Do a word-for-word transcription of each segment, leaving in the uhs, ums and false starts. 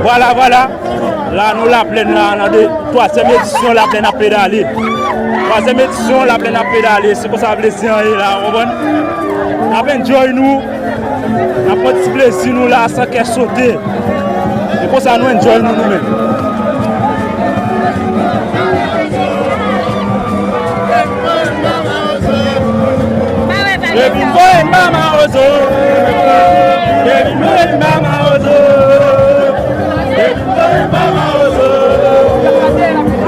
Vwala, vwala. La nou Laplèn la, nan de, twazyèm edisyon Laplèn ap pedale. Twazyèm edisyon Laplèn ap pedale. Se konsa plezi an ye la, w konprann? N ap enjoy nou. N ap pran ti plezi nou la san kè sote. E konsa nou enjoy nou, nou menm. Depi m voye m pa mawozo. Depi m voye m pa mawozo. Depi m voye m pa mawozo.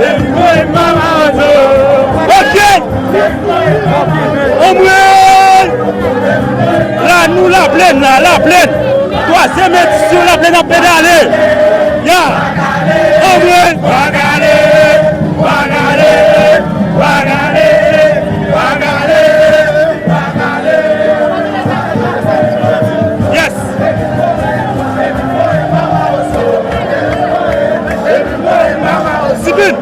Depi m voye m pa mawozo. Ok! Anmwey! La nou Laplèn la, Laplèn. Twazyèm edisyon Laplèn ap pedale. Ya! Anmwey! Pa kale! Pa kale! Pa kale! Pa kale! Yes! Sipin!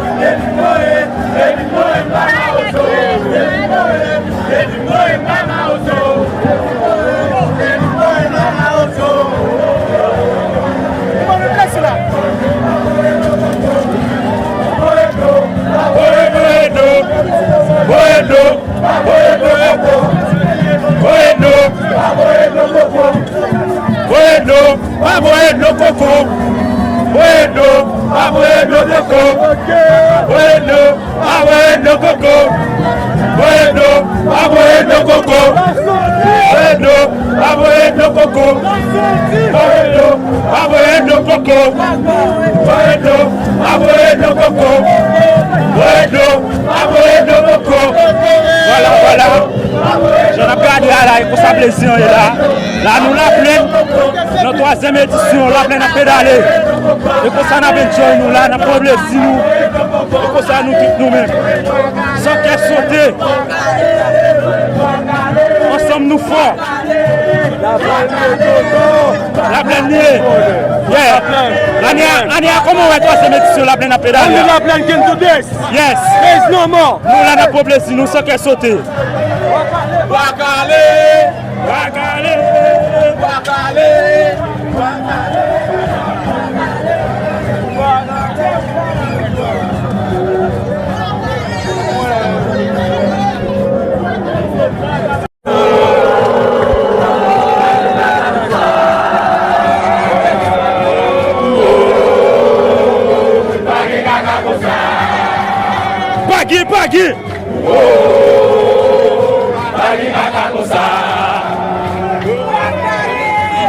Voye dlo, pa voye dlo koko. Voye dlo, pa voye dlo koko. Voye dlo, pa voye dlo koko. Voye dlo, pa voye dlo koko. Voye dlo, pa voye dlo koko. Voye dlo, pa voye dlo koko. Voye dlo, pa voye dlo koko. Voye dlo, pa voye dlo koko. Vwala, vwala. Jan n ap gade a la, e konsa plezi an ye la. La nou Laplèn, nan twazyèm edisyon, Laplèn ap pedale. E konsa n ap enjoy nou la, n ap pran plezi nou. E konsa nou tout nou menm. San kè sote. Ansanm nou fò. Laplèn li ye. Yeah. Ane a, ane a, kòman w wè twazyèm edisyon Laplèn ap pedale a? Only Laplèn can do this. Yes. There is no more. Nou la n ap pran plezi nou san kè sote. Bwa kale! Bwa kale! Bwa kale! Pa gen, pa gen! Oh, pa gen kaka konsa.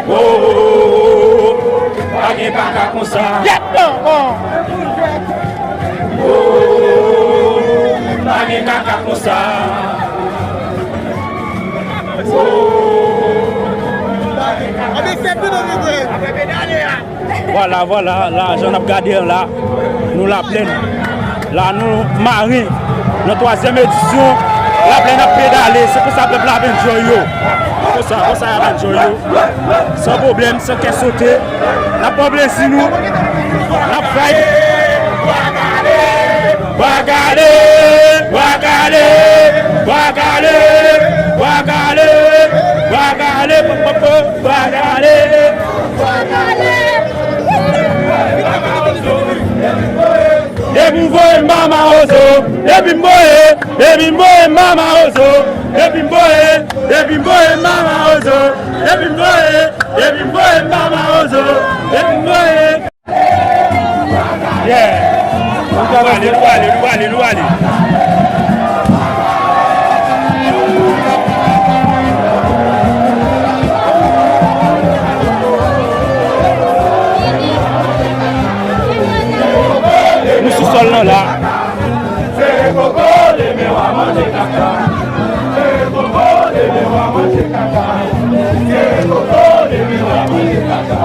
Oh, pa gen kaka konsa. Oh, pa gen kaka konsa. Oh, pa gen kaka konsa. Vwala, vwala, la, jan n ap gade an la, nou Laplèn. La, nou mare nan twazyèm edisyon, Laplèn ap pedale, se konsa pèp la ap enjoy yo. Konsa, konsa y ap enjoy yo. San pwoblèm, san kè sote. N ap pran plezi nou. N ap vibe. Bwa kale, bwa kale, bwa kale, bwa kale, bwa kale, bwa kale. Depi m voye m pa mawozo. Depi m voye, depi m voye m pa mawozo. Depi m voye, depi m voye m pa mawozo. Depi m voye, depi m voye m pa mawozo. Depi m voye. Yeah. Nou ale, nou ale, nou ale, nou ale. Nou sou sòl lan la. Sere koko, leve w Manje kaka. E koko, demen w a manje kaka. E koko, demen w a manje kaka.